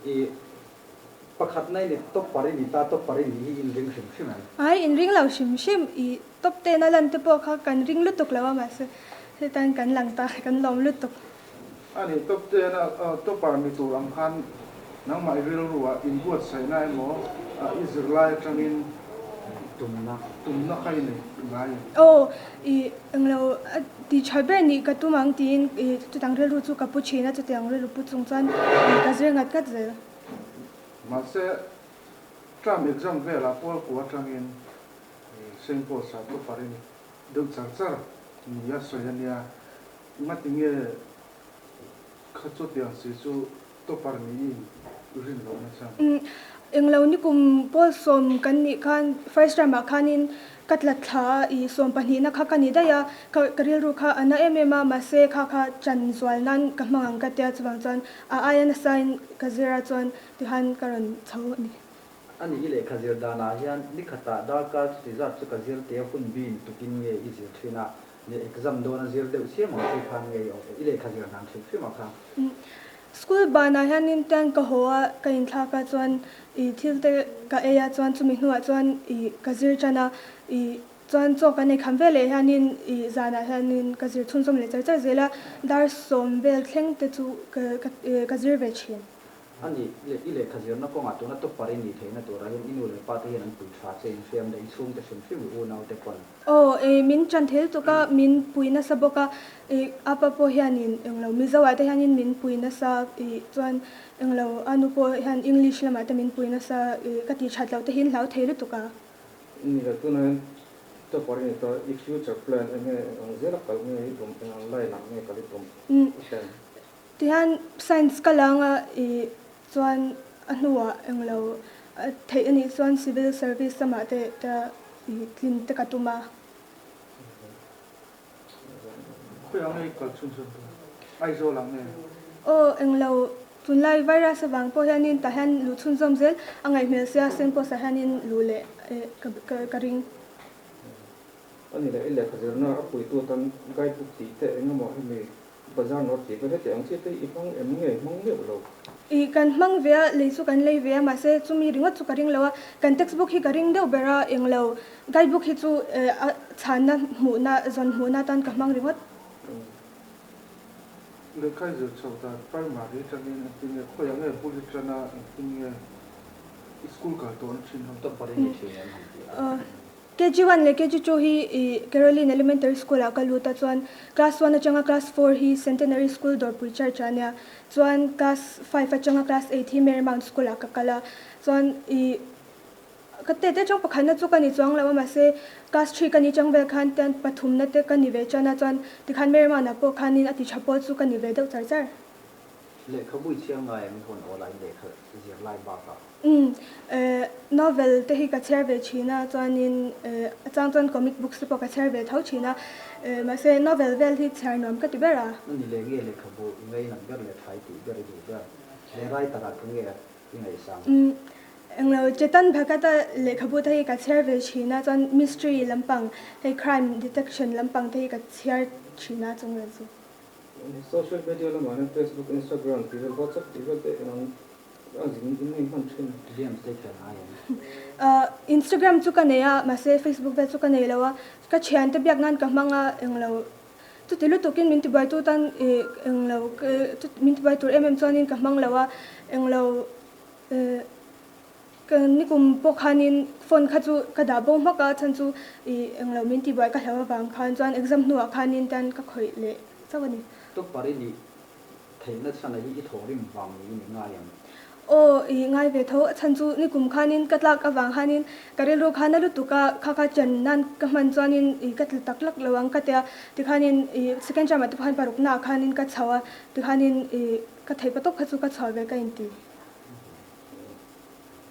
I pakhatna i ni topper i ni ta, topper i nih hi in ring hrim hrim em? Ai, in ring lo hrim hrim. I top ten a lan te pawh kha kan ring lutuk lo a, mahse hetan kan lang ta, kan lawm lutuk. A ni, top ten a topper ni tur ang khan nangmah i rilru ah inbuatsaihna emaw i zirlai atangin tumna tumna kha i nei ngai em? Aw, i englo a ti tha ber nih ka tum ang tiin i chutang rilru chu ka pu thin a, chutiang rilru pu chung chuan i ka zir ngat ngat zel. Mahse, term exam velah Pawlkua atangin Saint Paul's ah topper i ni deuh char char ni a sawi a nia. Ngati nge kha chutiang si chu topper niin rin loh nasa? Englo nikum pawl sawm kan nih khan first term ah khanin ka tla thla a, i sawm pahnihna kha ka ni daih a, ka ka rilru kha a na em em a, mahse kha kha chan zual nan ka hmang ang ka tia chuvang chuan a aia nasa in ka zir a chuan tihan ka rawn chho a ni. Ani i lehkha zir danah hian nikhatah darkar chuti zat chu ka zir tia hun bin tukin nge i zir thin a, Ni exam dawn a zir deuh chiam ang chi khan ngei awm i lehkha zir hnan hrim hrim a kha. School banah hianin tan ka haw a, ka inthlak a chuan i thil te ka ei a chuan chumi hnuah chuan i ka zir tan a, i chuan chaw kan ei kham veleh hianin i zanah hianin ka zir chhunzawm leh char char zel a, dar sawm vel thleng te chu ka ka zir ve thin. A nih leh i lehkha zirna kawngah tuna topper i nih theihna turah hian i nu leh pa te hian an pui tha che in hriam daih i chhungte hrim hrim i unau te pawn. Aw, e min ṭan thei lutuk a, min pui nasa bawk a, e apa pawh hianin englo Mizo ah te hianin min pui nasa i chuan englo a nu pawh hian English lamah te min pui nasa i ka tih ṭhat loh te hi hlau thei lutuk a. Ni lo tunah hian topper i ni tawh i future plan enge eng ang zela kal nge i tum eng ang line ah nge kal i tum i plan. Tihian science ka la anga i chuan a hnuah englo theih a nih chuan civil service lamah te ka i tlin te ka tum a. Khawiah nge i kal chhun chhun tawh? Aizawl ah nge? Aw englo tunlai virus avang pawh hianin tah hian luh chhunzawm zel a ngaihhmel sia Sengpost ah hianin luh leh ka ring. A ni leh i lehkha zirna a puitu atan guide book tih te engemaw hemi Bazar nawr tih vel heti ang chiah te i hmang em nge hmang meuh lo? I kan hmang ve a, lei chu kan lei ve a, mahse chumi ringawt chu ka ring lo a, kan text book hi ka ring deuh ber a, eng lo guide book hi chu a chhanna hmuhna, zawn hmuhna atan ka hmang ringawt. Lehkha i zir chho dan primary atangin engtin nge khawiah nge bul i tan a, engtin nge i school kal tawhna thin ho? Topper i ni thin em han tih a. KG one leh KG two hi i Caroline Elementary School ah ka lut a chuan class one atanga class four hi Centenary School Dawrpui Church ah ania chuan class five atanga class eight hi Mary Mount School ah ka kal a chuan i ka tete atang pakhatna chu ka ni chuang lo a mahse class three ka ni chang vel khan tian pathumna te ka ni ve tan a chuan tikhan Mary Mount ah pawh khanin a ti tha pawl chu ka ni ve deuh char char. Lehkhabu i chhiar ngai em hun aw lai lehkha zirlai bakah. Umm novel te hi ka chhiar ve thin a chuanin a chang chuan comic books te pawh ka chhiar ve tho thin a mahse novel vel hi chhiar nuam ka ti ber a. A ni leh nge lehkhabu i ngainat ber leh thlai tih ber i duh ber leh writer ah tu nge i ngaihsang? Umm englo Chetan Bhagat a lehkhabu te hi ka chhiar ve thin a chuan mystery lampang hei crime detection lampang te hi ka chhiar thin a chung vel chu. Social media lamah hian Facebook, Instagram tih vel WhatsApp tih vel te eng A zin in nei hman thin. Games te khelh ngai em? Instagram chu ka nei a, mahse Facebook vel chu ka nei lo a, ka thiante biak nan ka hmang a, englo chuti lutukin min tibuai tu tan englo min tibuai tur em em chuanin ka hmang lo a, englo ka nikum pawh khanin phone kha chu ka dah bo hmak a, chhan chu englo min tibuai ka hlau avang khan chuan exam hnuah khanin tan ka khawih leh chauh a ni. Topper i nih Theihna chhana hi i thawhrim vang niin i ngai ang. Aw, i ngai ve tho. A chhan chu nikum khanin ka tlak avang khanin ka rilru khan a lutuk a, kha kha chen nan ka hman chuanin i ka tla tak lak lo ang ka tia. Tikhanin i second term ah te pawh khan parukna ah khanin ka chho a, tikhanin i ka theih pa tawp kha chu ka chhuah ve ka inti.